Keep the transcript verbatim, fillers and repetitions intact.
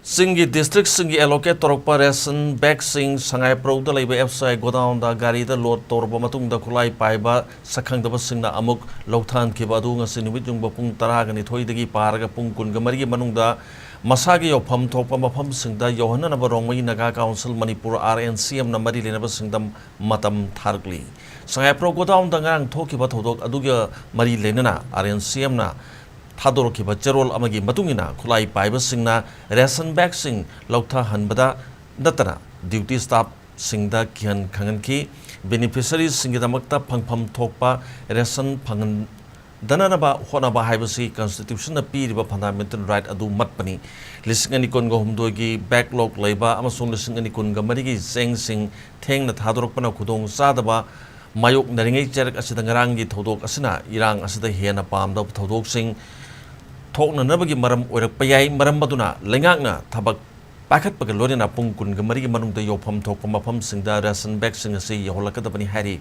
ꯆꯤꯡꯒꯤ ꯗꯤꯁꯇ꯭ꯔꯤꯛꯁꯤꯡꯒꯤ ꯑꯦꯂꯣꯀꯦꯠ ꯇꯧꯔꯛꯄ ꯔꯦꯁꯟ ꯕꯦꯒꯁꯤꯡ ꯁꯉꯥꯏꯄ꯭ꯔꯧꯗ ꯂꯩꯕ ꯑꯦꯐ ꯁꯤ ꯑꯥꯏ ꯒꯣꯗꯥꯎꯟꯗ ꯒꯥꯔꯤꯗ ꯂꯣꯗ ꯇꯧꯔꯕ ꯃꯇꯨꯡꯗ ꯈꯨꯠꯂꯥꯏ ꯄꯥꯏꯕ ꯁꯛꯈꯪꯗꯕꯁꯤꯡꯅ ꯑꯃꯨꯛ ꯂꯧꯊꯍꯟꯈꯤꯕ ꯑꯗꯨ ꯉꯁꯤ ꯅꯨꯃꯤꯠ ꯌꯨꯡꯕ ꯄꯨꯡ ꯇꯔꯥꯒ ꯅꯤꯊꯣꯏꯗꯒꯤ ꯄꯥꯔꯒ ꯄꯨꯡ ꯀꯨꯟꯒ ꯃꯔꯤꯒꯤ ꯃꯅꯨꯡꯗ ꯃꯁꯥꯒꯤ ꯌꯧꯐꯝ ꯊꯣꯛꯄ ꯃꯐꯝꯁꯤꯡꯗ ꯌꯧꯍꯟꯅꯅꯕ Rongmei Naga council Manipur, R N C ꯑꯦꯝꯅ ꯃꯔꯤ ꯂꯩꯅꯕꯁꯤꯡꯗ ꯃꯇꯝ ꯊꯥꯔꯛꯂꯤ꯫ ꯁꯉꯥꯏꯄ꯭ꯔꯧ ꯒꯣꯗꯥꯎꯟꯗ ꯉꯔꯥꯡ ꯊꯣꯛꯈꯤꯕ ꯊꯧꯗꯣꯛ ꯑꯗꯨꯒ ꯃꯔꯤ ꯂꯩꯅꯅ ꯑꯥꯔ ꯑꯦꯟ ꯁꯤ ꯑꯦꯝꯅ ꯊꯥꯗꯣꯔꯛꯈꯤꯕ ꯆꯦꯔꯣꯜ ꯑꯃꯒꯤ ꯃꯇꯨꯡ ꯏꯟꯅ ꯈꯨꯠꯂꯥꯏ ꯄꯥꯏꯕꯁꯤꯡꯅ ꯔꯦꯁꯟ ꯕꯦꯒꯁꯤꯡ ꯂꯧꯊꯍꯟꯕꯗ ꯅꯠꯇꯅ ꯗ꯭ꯌꯨꯇꯤ ꯁ꯭ꯇꯥꯐꯁꯤꯡꯗ ꯀꯤꯍꯟ ꯈꯪꯍꯟꯈꯤ꯫ ꯕꯦꯅꯤꯐꯤꯁꯔꯤꯁꯤꯡꯒꯤꯗꯃꯛꯇ ꯐꯪꯐꯝ ꯊꯣꯛꯄ ꯔꯦꯁꯟ ꯐꯪꯍꯟꯗꯅꯅꯕ ꯍꯣꯠꯅꯕ ꯍꯥꯏꯕꯁꯤ ꯀꯟꯁꯇꯤꯇ꯭ꯌꯨꯁꯟꯅ ꯄꯤꯔꯤꯕ ꯐꯟꯗꯥꯃꯦꯟꯇꯦꯜ ꯔꯥꯏꯠ ꯑꯗꯨ ꯃꯠꯄꯅꯤ꯫ ꯂꯤꯁꯤꯡ ꯑꯅꯤ ꯀꯨꯟꯒ ꯍꯨꯝꯗꯣꯏꯒꯤ ꯕꯦꯛꯂꯣꯒ ꯂꯩꯕ ꯑꯃꯁꯨꯡ ꯂꯤꯁꯤꯡ ꯑꯅꯤ ꯀꯨꯟꯒ ꯃꯔꯤꯒꯤ ꯆꯦꯡꯁꯤꯡ ꯊꯦꯡꯅ ꯊꯥꯗꯣꯔꯛꯄꯅ ꯈꯨꯗꯣꯡ ꯆꯥꯗꯕ ꯃꯥꯌꯣꯛꯅꯔꯤꯉꯩ ꯆꯩꯔꯛ ꯑꯁꯤꯗ ꯉꯔꯥꯡꯒꯤ ꯊꯧꯗꯣꯛ ꯑꯁꯤꯅ ꯏꯔꯥꯡ ꯑꯁꯤꯗ ꯍꯦꯟꯅ ꯄꯥꯝꯗꯕ ꯊꯧꯗꯣꯛꯁꯤꯡ ꯊꯣꯛꯅꯅꯕꯒꯤ ꯃꯔꯝ ꯑꯣꯏꯔꯛꯄ ꯌꯥꯏ꯫ ꯃꯔꯝ ꯑꯗꯨꯅ ꯂꯩꯉꯥꯛꯅ ꯊꯕꯛ ꯄꯥꯏꯈꯠꯄꯒ ꯂꯣꯏꯅꯅ ꯄꯨꯡ ꯀꯨꯟꯒ ꯃꯔꯤꯒꯤ ꯃꯅꯨꯡꯗ ꯌꯧꯐꯝ ꯊꯣꯛꯄ ꯃꯐꯝꯁꯤꯡꯗ ꯔꯦꯁꯟ ꯕꯦꯒꯁꯤꯡ ꯑꯁꯤ ꯌꯧꯍꯜꯂꯛꯀꯗꯕꯅꯤ ꯍꯥꯏꯔꯤ꯫